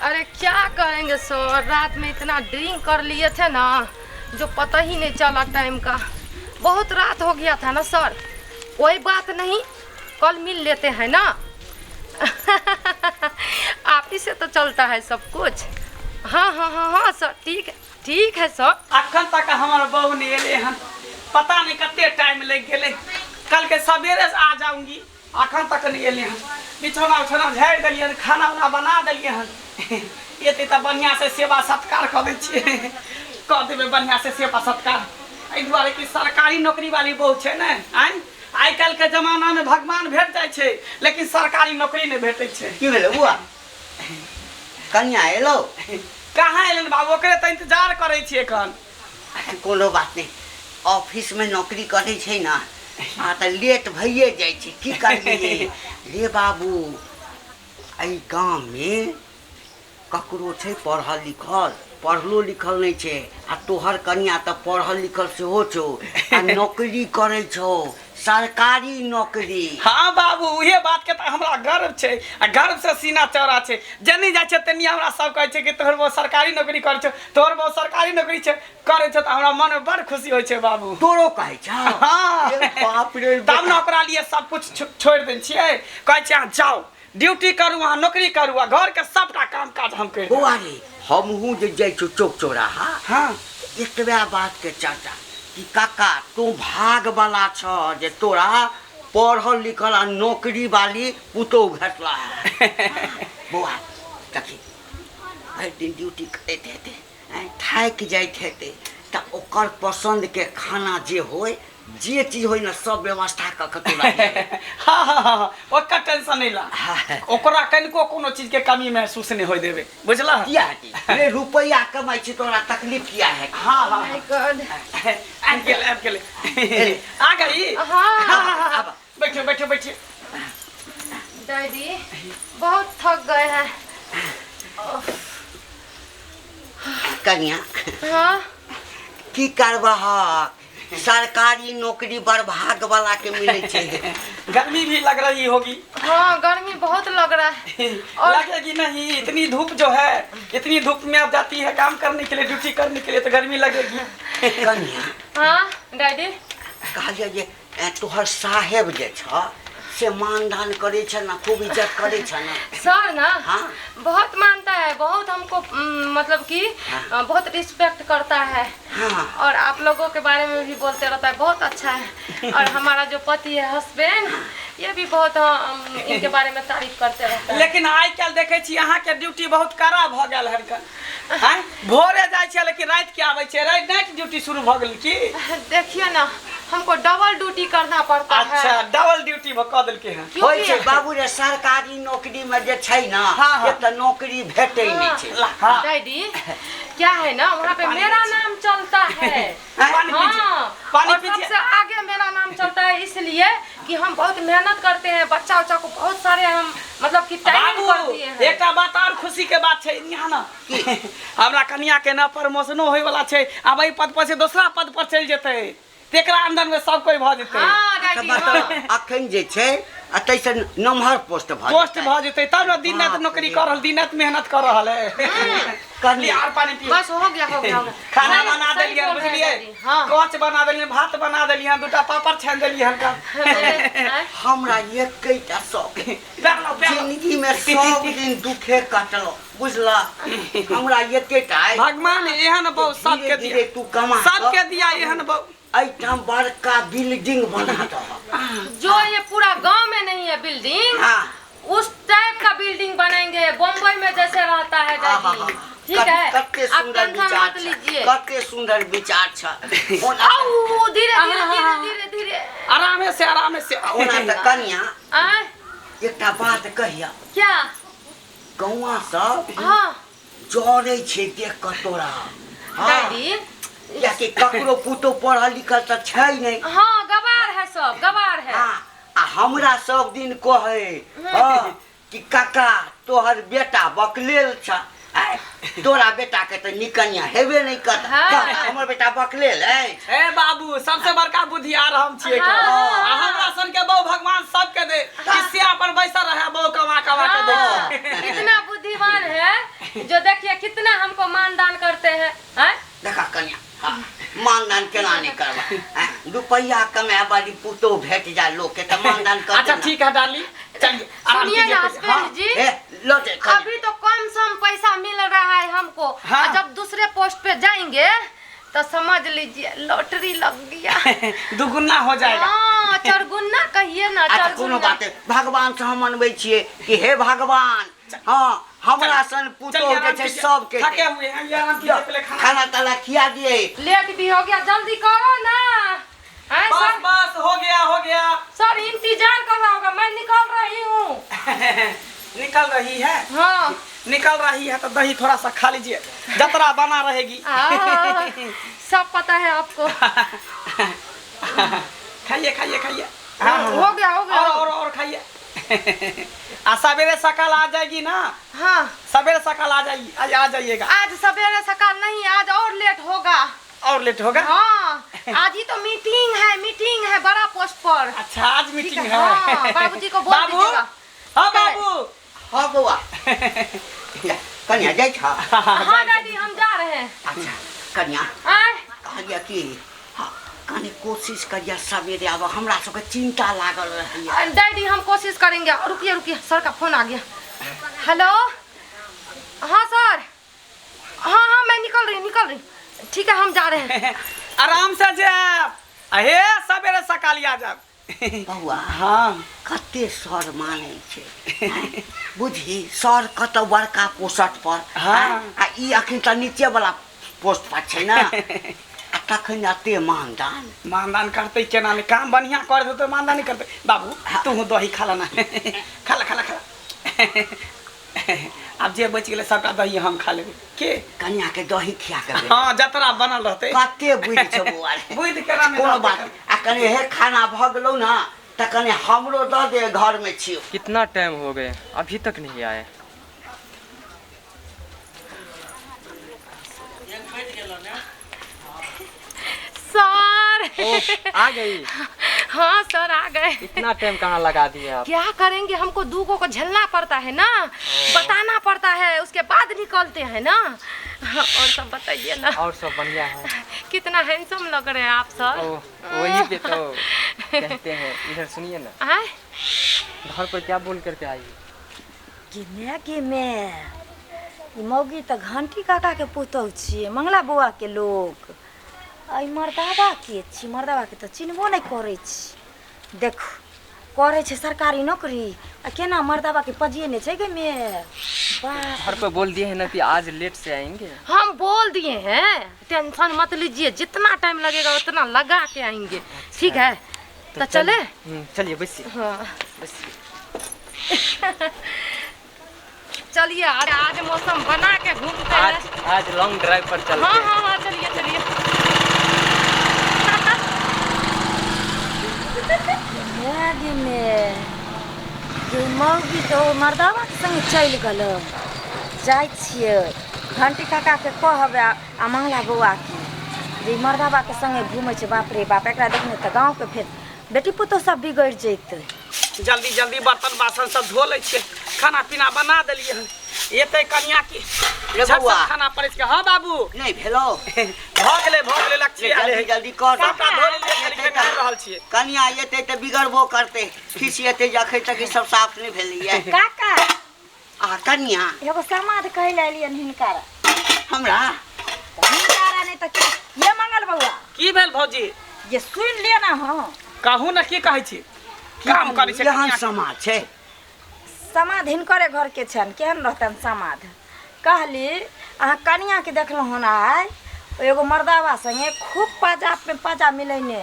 अरे क्या करेंगे सर, रात में इतना ड्रिंक कर लिए थे ना जो पता ही नहीं चला टाइम का। बहुत रात हो गया था ना सर। कोई बात नहीं, कल मिल लेते हैं ना। आप ही से तो चलता है सब कुछ। हाँ हाँ हाँ हाँ सर, ठीक है, ठीक है सर। अखन तक हमर बहू नहि एलै हन, पता नहि कते टाइम लागि गेलै। कल के सवेरे से आ जाऊंगी, अखन तक नहि एलै हन। बिछौना उछौना झाड़ि देलियै हन, खाना उना बना देलियै हन। एतै तऽ बढ़िआँ से सेवा सत्कार कऽ दै छियै, कऽ देबै बढ़िआँ से सेवा सत्कार। एहि दुआरे कि सरकारी नौकरी वाली बहू छै ने। आँय, आइ काल्हिके जमानामे भगवान भेट जाइ छै लेकिन सरकारी नौकरी नहि भेटै छै। की भेलै बुआ? कनिया एलो? कहाँ एलन बाबू, ओकरे तऽ इंतजार करै छियै एखन। कोनो बात नहि, ऑफिसमे नौकरी करै छै ने, आ तऽ लेट भइए जाइ छै, की करबिही रे बाबू। एहि गाममे ककरो छै पढ़ल लिखल? पढ़लो लिखल नहि छै, आ तोहर कनिया तऽ पढ़ल लिखल सेहो छौ आ नौकरी करै छौ, सरकारी नौकरी। हाँ बाबू, उहे बात के तऽ हमरा गर्व छै आ गर्व से सीना चौड़ा छै। जनी जाइ छै तनी हमरा सब कहै छै कि तोहर बहु सरकारी नौकरी करै छौ, तोहर बहु सरकारी नौकरी छै करै छौ, तऽ हमरा मन में बड़ खुशी होइ छै बाबू। तोरो कहै छौ? हाँ। ए बाप रे। तब ने ओकरा लिए सब कुछ छोड़ि दै छियै, कहै छियै अहाँ जाउ ड्यूटी करू, अहाँ नौकरी करू आ घर के सबटा काम काज हम करि देब। बौआ रे, हमहूँ जे जाइ छियौ चौक चौराहा, हाँ, एतबे बात के चर्चा कि काका तू भागवला छह जे तोरा पढ़ल लिखल आ नौकरी वाली पुतोहु भेटला है। बौआ देखी, भरि दिन ड्यूटी करैत हेतै, आँय, थाकि जाइत हेतै, तऽ ओकर पसन्दके खाना जे होय, जे चीज होय ने, सब व्यवस्था कऽ के तोरा दिहे। हाँ हाँ हाँ हाँ, ओकर टेंशन नहीं ला। हाँ। ओकरा कनिको कोनो चीज के कमी महसूस नहीं होय देबे, बुझला? किया हेतै रे, रुपैआ कमाइ छी तोरा तकलीफ किया हेतै? हाँ हाँ। माय गॉड। आबि गेल, आबि गेल, आ गई। हाँ। हाँ हाँ हाँ, बैठो बैठो बैठो। डैडी बहुत थक गए हैं। कनिया। हाँ। की करबहक, सरकारी नौकरी बड़ भाग वाला के मिलै छै। गर्मी भी लग रही होगी। हाँ, गर्मी बहुत लग रहा है। और लगेगी नहीं, इतनी धूप जो है, इतनी धूप में आप जाती है काम करने के लिए, ड्यूटी करने के लिए, तो गर्मी लगेगी। कनिया। हाँ डैडी। कहलियै जे तोहर साहेब जे छ से मानदान करै छ ना, खूब इज्जत करै छ ना? सर ना? हाँ। बहुत मानता है, बहुत हमको मतलब कि हाँ। बहुत रिस्पेक्ट करता है। हाँ। और आप लोगों के बारे में भी बोलते रहता है, बहुत अच्छा है। और हमारा जो पति है, हस्बैंड, ये भी बहुत इनके बारे में तारीफ करते रहता है। लेकिन आइ काल्हि देखै छी अहाँके ड्यूटी बहुत कड़ा भऽ गेल हन। आँय, भोरे जाइ छियै लेकिन राति के आबै छियै, राति नाइट ड्यूटी शुरू भऽ गेल की? देखिए ना, हमको डबल ड्यूटी करना पड़ता है। अच्छा, डबल ड्यूटी कऽ देलकै हन। होइ छै क्योंकि बाबू रे, सरकारी नौकरी में जे छै ना, हाँ, हाँ। एक तऽ नौकरी भेटै नहि छै। हाँ। डैडी, क्या है ना, वहाँ पे पानी मेरा पीजिए। नाम चलता है। पानी पीजिए। हाँ, पानी और पीजिए। सबसे आगे मेरा नाम चलता है, इसलिए कि हम बहुत मेहनत करते हैं, बच्चा उच्चा को बहुत सारे हम मतलब कि टाइम कर बाबू, दिए हैं। एकटा बात और खुशी के बात छै यहाँ ना, हमरा कनिया के ना प्रमोशनो होय वाला छै, आब एहि पद पर से दोसरा पद पर चलि जेतै, तेकरा अंदर में सब कोई भऽ जेतै। हाँ तऽ डैडी। मतलब हाँ। अखन जे छै आ ताहिसँ नमहर पोस्ट भऽ पोस्ट जेतै। भऽ जेतै तब ने दिन राति बाप नौकरी रे। कऽ रहल, दिन राति मेहनत कऽ रहल है। कनिया। लिअ, आर पानी पियू। बस हो गया, हो गया, हो गया। खाना सही- बना सही देलियै, बोल रहे हैं बुझलियै? डैडी, हाँ। कच बना देलियै, भात बना देलियै, दूटा पापड़ छानि देलियै हल्का। आँय? हमरा एकेटा शौक है। पैर लाउ, पैर लाउ। जिंदगी में सब दिन दुखे कटलो, बुझला? हमरा एकेटा अइ। भगवान एहन बहु सबके धीरे दिया, धीरे तू कमा कऽ सबके दिया एहन बहु। एहिठाम बड़का बिल्डिंग बना दह। जो ये पूरा गांव में नहीं है बिल्डिंग, हाँ। उस टाइप का बिल्डिंग बनाएंगे, बम्बई में जैसे रहता है डैडी। ठीक है, कते आप सुंदर टेंशन विचार मत छ, लीजिए। कते सुंदर विचार छ। ओना आऊ, धीरे धीरे धीरे धीरे धीरे, आरामे से, आरामे से। ओना तऽ कनिया, आय? एकटा बात कहिया। क्या? गौआ सब हाँ। जरै छै देख कऽ तोरा। हाँ। डैडी। कियाकि ककरो पुतोह पढ़ल लिखल तऽ छै नहि। हाँ, गवार है, सब गवार है। हाँ, आ हमरा सब दिन कहै, हाँ, कि काका तोहर बेटा बकलेल छ। आँय, है तोरा बेटा के तऽ निकनिया हेबे नहि करत। हाँ। हमर बेटा बकलेल अछि। ए बाबू, सबसे बड़का बुधियार हम छियै। हाँ। आ हमरा सन के बहु भगवान सबके दे कि सिया पर बैसल रहे, बहु कमा कमा के दे। हाँ, कितना बुद्धिमान है जो, देखिए कितना हमको मानदान करते हैं, हैं? देखा कनिया, हाँ, मानदान केना नहि करबा? आँय, रुपैआ कमाए वाली पुतोह भेट जाय लोक के तऽ मानदान करतै अच्छा ना। ठीक है डार्लिंग, चलिए आराम सुनिए कीजिए ना कुछ। हाँ। हस्बैंड जी, ए लो दे कनिया। अभी तो कम सम पैसा मिल रहा है हमको। हाँ। और जब दूसरे पोस्ट पे जाएंगे तो समझ लीजिए लॉटरी लग गया। दुगुना हो जाएगा। हाँ, चरगुना कहिए ना। अच्छा कोनो चरगुना। बात नहि, भगवान से हम मनबै छियै कि हे भगवान, हाँ, हमरा सन पुतोह चलिए, जे आराम छै कीजिए। सबके थके हुए हैं ये, आराम कीजिए पहले खाना। खाना ताना खिया दिए। लेट भी हो गया, जल्दी करो ना। हैं बस सर? बस, हो गया हो गया। सर इंतजार कर रहा होगा, मैं निकल रही हूँ। निकल रही है? हाँ। निकल रही है तो दही थोड़ा सा खा लीजिए, जतरा बना रहेगी। सब पता है आपको। खाइए खाइए खाइए। हाँ, हाँ, हो गया हो गया। और खाइए। आ सवेरे सकाल आ जाएगी ना? हाँ। सवेरे सकाल आ जाएगी, आज आ जाइएगा। आज सवेरे सकाल नहीं, आज और लेट होगा। और लेट होगा? हाँ, आज ही तो मीटिंग है, मीटिंग है बड़ा पोस्ट पर। अच्छा, आज मीटिंग है, है। हाँ, बाबूजी को बोल बाबू दीजिएगा। हाँ बाबू। हाँ बौआ, कनिया जाइ छ? हाँ दादी, हम जा रहे हैं। अच्छा कनिया, आए। कहलियै कि हाँ, कनि कोशिश करिए सवेरे आब, हमरा सबके चिंता लागल रहैया। डैडी हम कोशिश करेंगे। रुकिए रुकिए, सर का फोन आ गया। हेलो, हाँ सर, हाँ हाँ, मैं निकल रही हूँ, निकल रही हूँ। ठीक है, हम जा रहे हैं। आराम से जाब, हे सवेरे सकाल आ जाब। बौआ। हाँ। कते सर मानै छै बुझी, सर कतौ बड़का पोस्ट पर। हाँ। आ ई अखन तऽ नीचे वाला पोस्ट पर छै ना, आ तखन एते मानदान। मानदान करते केना नहि, काम बढ़िया कर देतै मानदान नहीं करते। बाबू तू दही खा लेना, खा ला खा ला खा ला। आब जे बचि गेलै सबटा दही हम खा लेबै के। कनिया के दही खिया के भेज। हाँ, जतरा बनल रहतै। कते बुद्धि छौ बौआ रे। बुद्धि केना नहि कोनो रहतै? बात नहि। आ कनि हे खाना भऽ गेलौ ना तऽ कनि हमरो दऽ दे, घर में छियौ। कितना टाइम हो गए, अभी तक नहीं आए। सर। ओ, आ गई? हाँ सर, आ गए। इतना टाइम कहाँ लगा दिए आप? क्या करेंगे, हमको दूगो को झेलना पड़ता है ना, बताना पड़ता है, उसके बाद निकलते हैं ना। और सब बताइए ना। और सब बढ़िया है। कितना हैंडसम लग रहे हैं आप सर। ओ, वही पे तो कहते हैं। इधर सुनिए ना, आए। घर पर क्या बोल करके आई? गे गे मे, ई मौगी तऽ घंटी काका के पुतहु छियै, मंगला बौआ के लोक। आ ई मर्दाबा के छी? मर्दाबा के तऽ चिन्हबो नहि करै छी। देखू, करै छै सरकारी नौकरी आ केना मर्दाबा के पजिए छै गे मे, बाप। घर पर बोल दिए हैं ना कि आज लेट से आएंगे? हम बोल दिए हैं, टेंशन मत लीजिए, जितना टाइम लगेगा उतना लगा के आएंगे। ठीक है, तो चले। चलिए बसिए। हाँ। बसिए। चलिए, आज आज मौसम बना के घूमते हैं। आज आज लॉन्ग ड्राइव पर चलते हाँ हैं। हाँ हाँ, चलिए चलिए। गे गे मे, गे मौगी तऽ ओ मर्दाबा के संगे चलि गेलै। जाइ छियै घंटी काकाके कहबै आ मंगला बौआके जे ई मर्दाबाके संगे घूमै छै। बाप रे बाप, एकरा देखने तऽ गाँवके फेर बेटी पुतहु सब बिगड़ि जेतै। जल्दी जल्दी बर्तन बासन सब धो लै छियै, खाना पीना बना देलियै हन, एतै कनिया की रे झट बौआ। से खाना परसि के। हाँ बाबू। नहि भेलौ? भऽ गेलै भऽ गेलै, लक्ष्य आयल जल्दी है। जल्दी कर। सबटा धो लेलियै, खाली खा रहल छियै। कनिया एतै तऽ बिगड़बो करतै, खिसिएतै जे अखन तक ई सब साफ नहि भेलैया। काका। आ कनिया। एगो समाद कहै लए एलियनि हिनकारा। हमरा? हिनकारा नहि तऽ के ये मंगल बौआ। की भेल भौजी? ये सुनि लिअ ने। हाँ। कहू ने, की कहै छी, काम करै छै केहन कनिया? समाज छै? समाध हिनकरे घरके छनि, केहन रहतनि समाध? कहली अहाँ कनियाके देखलहुँ हन आइ ओ एगो मर्दाबा संगे खूब पाजामे पाजा मिलैने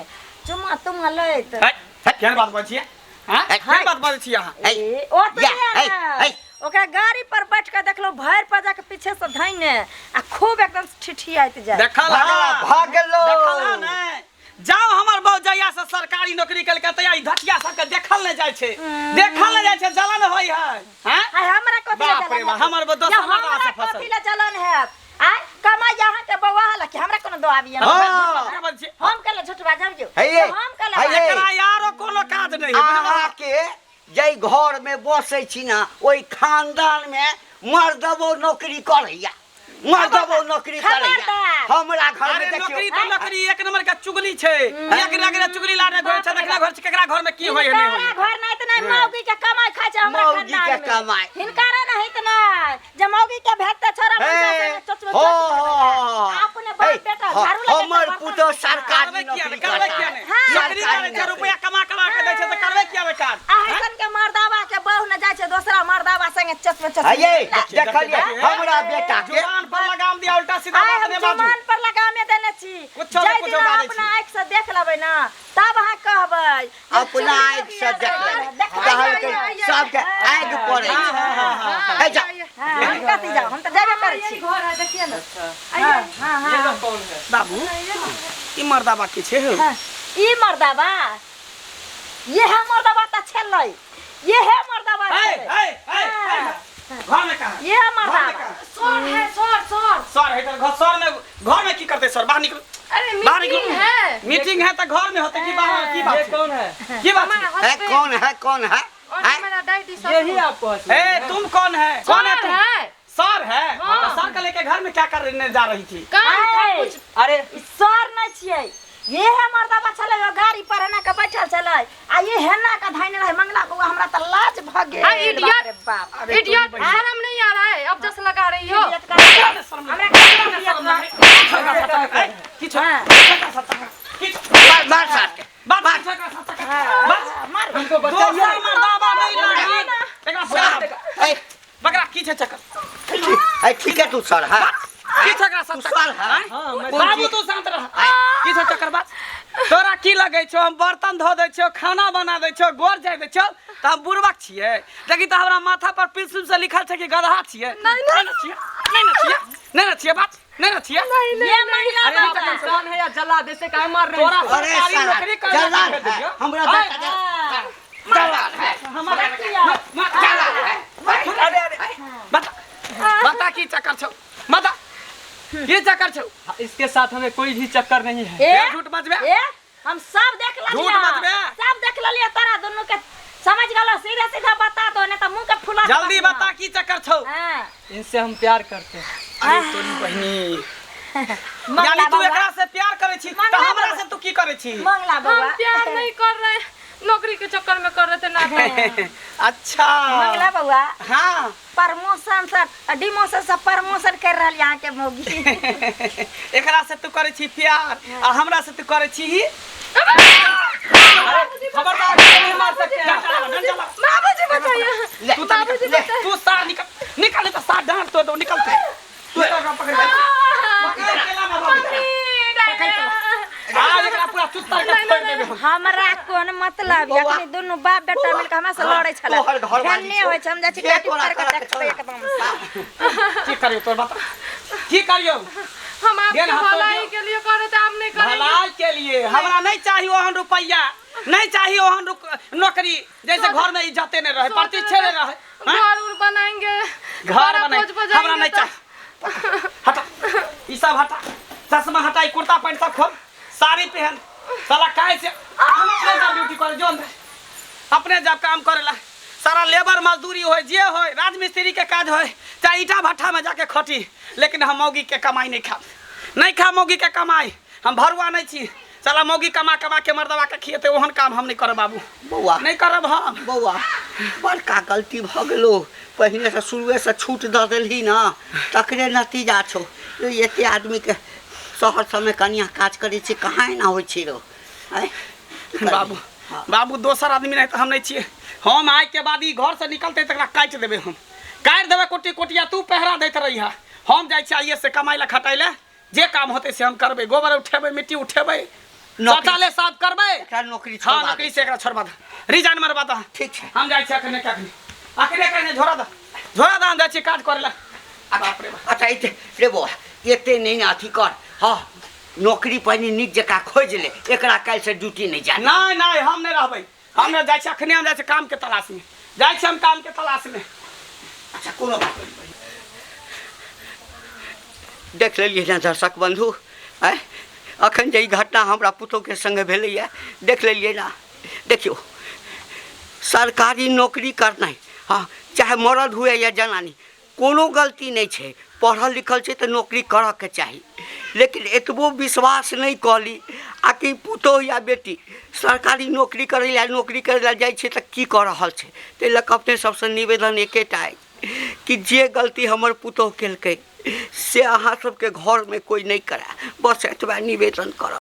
चुम्मा तुम्मा लैत। है, केहन बात बजै छियै? हाँ? केहन बात बजै छियै अहाँ? ए, ओ तऽ या, ने है, है। ओकरा गाड़ी पर बैठ के देखलहुँ भरि पाजा के पीछे से धैने आ खूब एकदम ठिठियाइत जाय। देखल भगला, हँ? भगलो। देखल हँ ने? जाओ, हमर बहू जहिया से सरकारी नौकरी केलकै तहिया ई धतिया सबके देखल नहि जाइ छै, देखल नहि जाइ छै, जलन होइ है। हाँ? आ हमरा कथी लए बाप रे जलन बाप, हेतै? हमर दोसर या मर्दाबा हमरा से फंसल। कथी लए जलन दो आबियन। हाँ। हम कल झूठ बाजब जो हे हम कल हे एकरा यारो कोनो काज नहीं है बुझलहुँ? अहाँके जाहि घर में बसै छी ना ओहि खानदान में मर्दबो नौकरी करैया, मर्दबो नौकरी करैया। खबरदार। हमरा घर अरे में देखियौ नौकरी तो नौकरी एक नंबर के चुगली छै। एक नंबर के चुगली लाने घर छै, देखला घर छै केकरा घर में की होय है नहीं होय। घर नहीं त नहीं मौगी के कमाई खाइ छै हमरा मौगी के खानदान में। कमाई। हिनकारा नहीं त नहीं जे मौगी के भेटते छोरा हे, पैसा से चोच में हो, चोच हो, हो। अपने बाप हे, बेटा झाड़ू लगा हमर पुतोह सरकारी करबै किया नौकरी नहि, करबै किया करता। नहि? हाँ। नौकरी करै छै, रुपया कमा कमा के दै छै तऽ करबै किया नहि काज? अहसन के मर्दावा के बहू न जाइ छै दोसरा मर्दावा संगे चोच में चोच। हे ये, देखलियै हमरा बेटा के जुबान पर लगाम दिया, उल्टा सीधा आइ बात हम नहि बाजू। जुबान पर लगामे देने छी। कुछो ने जाहि कुछो दिना बाजै अपना छी। आँखि से देख लेबै ना तब अहाँ कहबै जे अपना आँखि से देख लेबै। देखबै। कहलकै सबके आगि पड़ै छै। हे जा। हाँ, हम कथी जाउ, हम तऽ जेबे करै छी। घर है देखिए ना। हाँ, हाँ, ये हाँ। लोग कौन है? बाबू ई मर्दाबा के छै हौ? हाँ, ई मर्दाबा ये है मर्दाबा तऽ छलै, ये है मर्दाबा हे छलै। हे हे हे, घर में कहाँ? ये है मर्दाबा। सर है, सर सर। सर है घर, सर में घर में की करते सर? बाहर निकलो, अरे बाहर मीटिंग निकलो। है। मीटिंग है तो घर में होते कि बाहर? की बात ये छै? कौन है? की बात छै? हमारा है हस्बैंड कौन है, कौन है? और हैं? मेरा डैडी ये ससुर। ही आपको हंसी ए तुम कौन है? कौन है सर तुम? है। सर है? हाँ। तो सर का लेके घर में क्या करने जा रही थी? काम था आए। कुछ। अरे ई सर नहि छियै, ये है मर्दाबा छलै, ओ गाड़ी पर एना के बैठल छलै आ ये हेना के धैने रहै मंगला बौआ, हमरा तऽ लाज भऽ गेल। आ, इडियट। बाप रे बाप। इडियट, शर्म नहीं आ रहा है? अब जस लगा रही हो। इडियट का- हमरा की छौ? की छौ? मार मार सार के। बात की छौ एकरा साथ? बात। मार। हमको बचाइए। दोसर मर्दाबा नहीं लागी। एकरा पकड़ा। हे, बकरा की छै चक्कर? हे, ठीक है तू सर है, की छै एकरा साथ तू चक्कर? सर है। आँय? हाँ, मैं बाबू तू शांत रह। की छौ चक्कर बात? तोरा की लगै छौ हम बर्तन धो दै छियौ, खाना बना दै छियौ, गोर जाय दै छियौ तऽ हम बुड़बक छियै? देखी तऽ हमरा माथा पर पिलसुम से लिखल छै कि गदहा छियै। नहीं ने छियै, नहीं ने छियै, नहीं ने छियै बात, नहीं ने छियै। ये मंगला अरे बाबा। नीचा इंसान है या जल्लाद? ऐसे काहे मार रहे हैं तोरा इसको? अरे सरकारी साला, नौकरी करे जल्लाद भेज है, दियौ। हमरा आँय? बेटा जल्लाद है, जल्लाद है। अरे अरे बता, बता की चक्कर छौ? बता की चक्कर छौ? इसके साथ हमें कोई भी चक्कर नहीं है। ए, झूठ बजबे। ए, हम सब देख झूठ लेलियै, बजबे। सब देख लेलियै तोरा दुनू के, समझ गेलो? सीधे सीधा बता दो नहीं तऽ मुंह के फुला के जल्दी बता। बता की चक्कर छौ? हाँ। इनसे हम प्यार करते हैं। अरे तोरी बहिनी, मंगला यानी तू बौआ, एकरा से प्यार करै छी तऽ मंगला हमरा बौआ। से तू की करै छी? मंगला बौआ, हम प्यार नहीं कर रहे, नौकरी के चक्कर में कर रहे थे नाटक। अच्छा मंगला बौआ, हाँ प्रमोशन से डिमोशन से प्रमोशन कर रहल यहाँ के मौगी। एकरा से तू करै छी प्यार आ हमरा से तू करै छी? खबरदार नहीं मार सकते हैं। बाबूजी बताइए। तू तो निकल, तू सार निकल, निकल नहीं तो सार डांट तो दो, निकल तू। तू एकरा पकड़ ले, पकड़ के ला बाबू। मम्मी, आ एकरा पूरा चुत्ता के फोड़ देबे हम। हमरा कोन मतलब, बौआ। अखनी दुनू बाप बेटा मिलके हमरा से लड़ै छलै। तोहर घरवाली धन्य छौ। होइ छै, हम जाइ छी जे काटि तोरा फाड़ि के करक देखबै छौ। एकदम से। की करियो तोर बता, की करियो? हम आपके देन हाथ तोड़ भलाई दियो। के लिए कर रहे थे, आप नहीं करेंगे। भलाई के लिए हमरा नहीं चाहिए ओहन रुपया, नहीं चाहिए ओहन नौकरी जैसे घर में इज्जते नहीं रहे, सोच प्रतिष्ठे नहीं रहे रहे। हाँ? घर उर बनाएंगे, घर बड़ा बनाए बोझ बजाएंगे हमरा नहीं तो- चाहिए। हटा ई सब, हटा चश्मा, हटा ई कुर्ता पैंट सब खोल, साड़ी पहन। साला काहे से हम अपने जब ड्यूटी करे जो अंदर अपने जब काम करेला सारा लेबर मजदूरी होय जे होय, राजमिस्त्री के काज होय चाहे ईटा भट्ठा में जाके खटी, लेकिन हम मौगी के कमाई नहीं खाब, नहीं खा मौगी के कमाई। हम भरुआ नहीं छी। साला मौगी कमा कमा के मर्दवा के खिएते, ओहन काम हम नहीं करब बाबू। बौआ। नहीं करब हम। बौआ, बड़का गलती भऽ गेलो, पहिने से शुरुए से छूट दऽ देलही ना, तकरे नतीजा छौ। एते आदमी के शहर सबमे कनिया काज करै छै, कहाँ एना होइ छै रौ? आँय? की करबै? बाबू, बाबू दोसर आदमी नहीं तऽ हम नहीं छियै। हम आइ के बाद ई घर से निकलते तकरा काटि देबै हम, काटि देबै कोटी कोटिया। तू पहरा दैत रहिहा, हम जाइ छियै आइए से कमाइ लए खटाइ लए, जे काम होतै से हम करबै, गोबर उठेबै, मिट्टी उठेबै, शौचालय साफ करबै। एकरा नौकरी हाँ छोड़बा नौकरी से एकरा छोड़बा दे, रिजाइन मरबा दे। ठीक छै। हम जाइ छियै अखने के अखने, अखने के अखने झोरा दे, झोरा दे, हम जाइ छियै काज करै लए। बाप रे बाप। अच्छा एते रे बौआ, एते नहि ने अथी कर, हाँ नौकरी पहिने नीक जकाँ खोजि ले, एकरा काल्हि से ड्यूटी नहि जाय। नहीं नहीं हम नहीं रहबै, हम नहि जाइ छियै अखने, हम जाइ छियै काम के तलाश में, जाइ छियै हम काम के तलाश में। अच्छा कोनो बात नहि। देख लेलियै ने दर्शक बंधु, आँय, अखन जे ई घटना हमरा पुतोहके सङ्गे भेलैए देख लेलियै ने। देखियौ, सरकारी नौकरी करनाइ, हँ, चाहे मरद हुए या जनानी, कोनो गलती नहि छै। पढ़ल लिखल छै तऽ नौकरी करऽके चाही, लेकिन एतबो विश्वास नहि कऽ ली आ कि पुतोहु या बेटी सरकारी नौकरी करै लए नौकरी करै लए जाइ छै तऽ की कऽ रहल छै। ताहि लऽ कऽ अपने सबसँ निवेदन एकेटा अइ कि जे गलती हमर पुतोहु केलकै से अहाँ सबके घरमे कोइ नहि करए, बस एतबा निवेदन करब।